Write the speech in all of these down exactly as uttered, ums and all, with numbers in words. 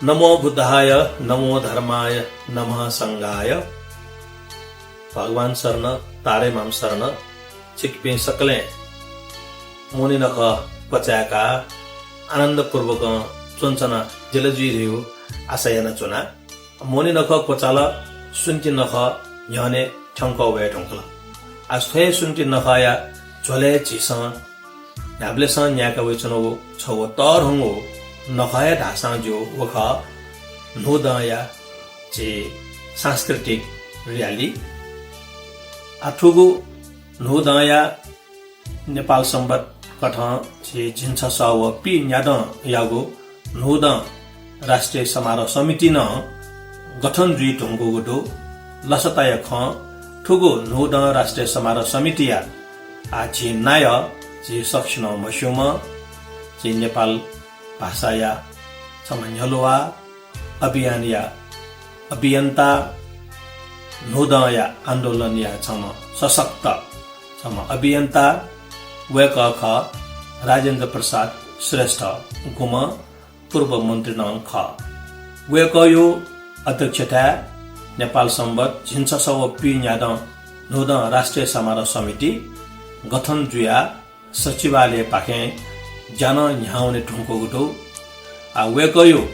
नमो बुद्धाय, नमो धर्माय, नमः संघाय। भगवान शरण, तारे माम शरण। छिकपिं सकलें मोहनि नखः क्वचाय्काः आनन्दपूर्वकं च्वनाच्वना दिल जुइ धइगु आशा यानाच्वना। मोहनि नखः क्वचाल, स्वन्ति नखः न्ह्यःने थ्यंकः वये धुंकल। आः थ्व हे स्वन्ति नखःया झ्वलय् झीसं न्ह्याबलेसं न्यायेका वयाच्वनागु छगू तःधंगु नखः हे धाःसां ज्यू, व खः न्हूदँया झी सांस्कृतिक rally। आः थुगु न्हूदँया नेपाल संवत् कथं झी झिंछसः व पीन्यादँयागु न्हूदँ राष्ट्रिय समारोह समिति नं गठन जुइ धुंकूगु दु। लसताया खँ, थुगु न्हूदँ राष्ट्रिय समारोह समितिया आः झी नायः, झी सकसिनं म्हस्यूम्ह, झी नेपाल भाषाया छम्ह न्ह्यलुवा, अभियानया अभियन्ता, न्हूदँया आन्दोलनया छम्ह सशक्त छम्ह अभियन्ता, वय्कः खः राजेन्द्र प्रसाद श्रेष्ठ, गुम्ह पूर्व मन्त्री नं खः। वय्कःया अध्यक्षताय् नेपाल संवत् झिंछसः व पीन्यादँ न्हूदँ राष्ट्रिय समारोह समिति गठन जुयाः सचिवालयपाखें ज्या नं न्ह्यावने धुंकूगु दु। आः वय्कःया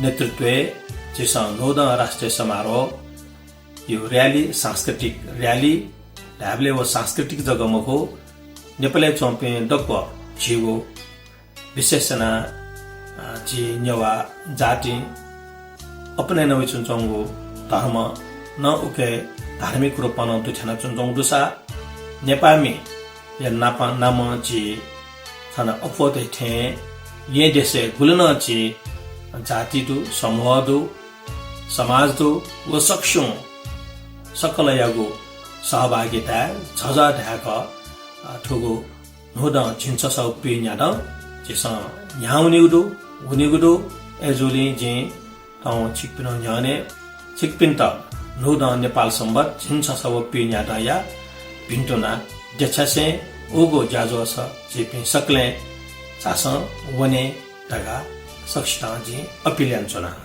नेतृत्वय् झीसं न्हूदँ राष्ट्रिय समारोहया rally, सांस्कृतिक rally धायेबलय् व सांस्कृतिक जक मखु, नेपालय् च्वंपिं दक्व झीगु विशेष यानाः, अ, झी नेवाः जातिं अपनाय् याना वयाच्वंगु धर्म नं उकी धार्मिक रूपं नं दुथ्यानाच्वंगु दुसा, नेपाःमिया नाप, नामं झी थन अप्वः दइ थें येँ देशय् गुलि नं झी जाति दु, समूह दु, समाज दु, व सकसिगुं सकलयागु सहभागिताय् झःझः धाय्क, अ, थुगु न्हूदँ झिंछसः व पीन्यादँ झीसं न्ह्यावनीगु दु, वनीगु दु। अय्जूगुलिं जिं थौं छिकपिनि न्ह्यःने छिकपिन्त न्हूदँ नेपाल संवत् झिंछसः व पीन्यादँया भिन्तुना देछासें उगु ज्याझ्वलय् झीपिं सकलें झासँ, वने धकाः सकसितं जिं appeal यानाच्वना।